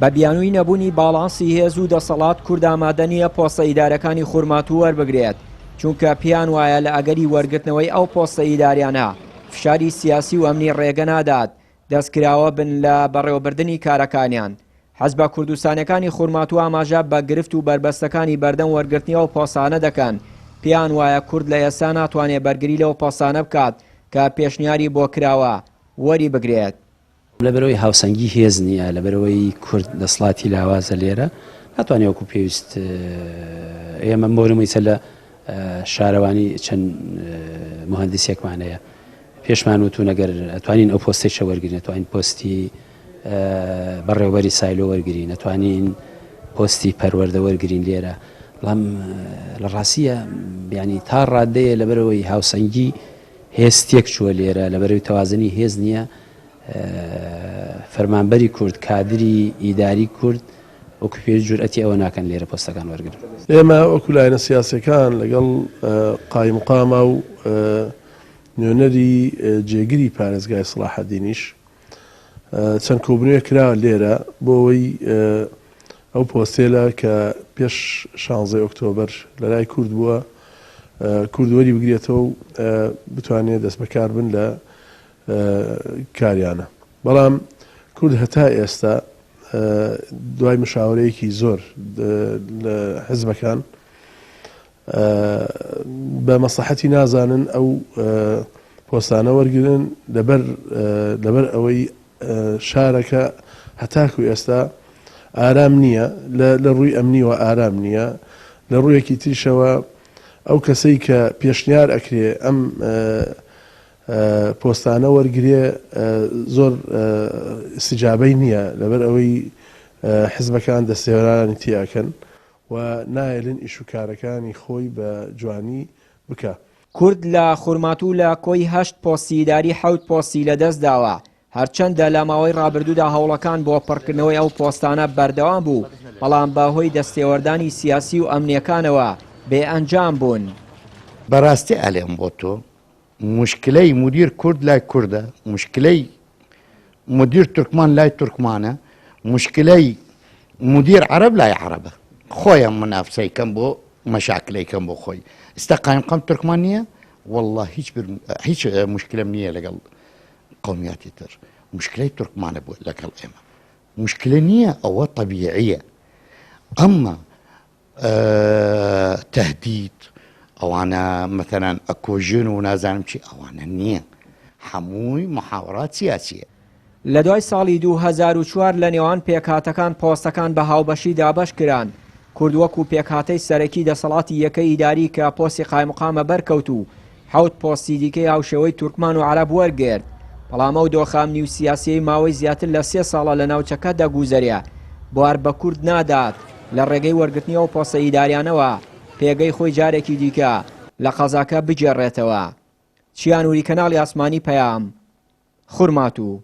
بە بیانووی نەبوونی باڵانسی هێز و دەسەڵات کورد ئامادە نییە پۆستە ئیدارەکانی خورماتوو وەربگرێت، چونکە پێیان وایە لە ئەگەری وەرگرتنەوەی ئەو پۆستە ئیداریانە فشاری سیاسی و ئەمنی ڕێگە نادات دەستکراوە بن لە بەڕێوەبردنی کارەکانیان. حزبە کوردستانیەکانی خورماتوو ئاماژە بە گرفت و بەربەستەکانی بەردەم وەرگرتنی ئەو پۆستانە دەکەن، پێیان وایە کورد لە ئێستا ناتوانێ بەرگری لەو پۆستانە بکات کە پێشنیاری بۆ کراوە وەری بگرێت. لەبەرئەوەی هاوسەنگی هێز نییە، لەبەرئەوەی کورد دەسڵاتی لاوازە لێرە، ناتوانێت وەکو پێویست ئێمە بۆ نموونە لە شارەوانی چەند مهندسێکمان هەیە پێشمان وتون ئەگەر ئەتوانین ئەو پۆستێکە وەرگین ئەتوانین پۆستی بەڕێوبەری سایلۆ وەرگین ئەتوانین پۆستی پەروەردە وەرگین لێرە بەڵام لە ڕاستیە بیانی تا ڕادەیە لەبەرەوەی هاوسەنگی هێز تێک چووە لێرە لەبەرەوەی تەوازنی هێز نییە فەرمانبەری کورد کادری ئیداری کورد وەکو پێویست جورئەتی ئەوە ناکەن لێرە پۆستەکان وەرگرن. ئێمە وەکو لایەنە سیاسیەکان لەگەڵ قایمقاما و نوێنەری جێگری پارێزگای سڵاحەدینیش چەند کۆبوونەوەیەک کرا لێرە بۆ ئەوەی ئەو پۆستێلە کە پێش شانزەی ئۆکتۆبەر لەلای کورد بووە کورد وەری بگرێتەوە و بتوانێت دەستبەکار بن لە کاریانە بەڵام کورد هەتا ئێستا دوای مشاورەیەکی زۆر لە حزبەکان بە مەسڵەحەتی نازانن ئەو پۆستانە وەرگرن لەبەر لەبەر ئەوەی شارەکە هەتاکو ئێستا ئارام نییە لە ڕووی ئەمنیوە ئارام نییە لە ڕوویەکی تریشەوە ئەو کەسەی کە پێشنیار ئەکرێ ئەم پۆستانە وەرگرێ زۆر ئیستیجابەی نییە لەبەر ئەوەی حزبەکان دەستێوەرانی تێئەکەن و نایەلن ئیش و کارەکانی خۆی بە جوانی بکا. کورد لە خورماتوو لە کۆی هەشت پۆستی ئیداری حەوت پۆستی لەدەستداوە، هەرچەندە لە ماوەی ڕابردوودا هەوڵەکان بۆ پڕکردنەوەی ئەو پۆستانە بەردەوام بوو، بەڵام بەهۆی دەستێوەردانی سیاسی و ئەمنییەکانەوە بێ ئەنجام بوون. بەراستی ئەلێم بۆ تۆ موشکلەی مودیر کورد لای کوردە، موشکلەی مودیر تورکمان لای تورکمانە، موشکلەی مودیر عەرەب لای عەرەبە. خۆیان منافسەی کەم بۆ مەشاکلەی کەم بۆ خۆی. ئستا قایمقام تورکمان نییە؟ والله هیچ هیچ مشکلم نییە لەگەڵ قومیاتی تر. مشکلەی تورکمانە بۆ لەگەڵ ئێمە. مشکلە نییە ئەوە طبیعیە. ئەمما تهدید ئەوانە مەتەلەن ئەکۆژن و نازانم چی ئەوانە نییە هەمووی محاوەرات سیاسیە. لە دوای ساڵی 2004 لە نێوان پێکهاتەکان پۆستەکان بە هاوبەشی دابەش کران، کورد وەکو پێکهاتەی سەرەکی دەسەڵاتی یەکەی ئیداری کە پۆستی قایمقامە بەرکەوت و حەوت پۆستی دیکەی هاوشێوەی تورکمان و عەرەب وەرگرت، بەڵام ئەو دۆخە ئەمنی و سیاسیەی ماوەی زیاتر لە سێ ساڵە لە ناوچەکە دەگوزەرێ بوار بە کورد نادات لە ڕێگەی وەرگرتنی ئەو پۆستە ئیداریانەوە پێگەی خۆی جارێکی دیکە لە قەزاکە بگێڕێتەوە. چیا نوری کەناڵی ئاسمانی پەیام، خورماتوو.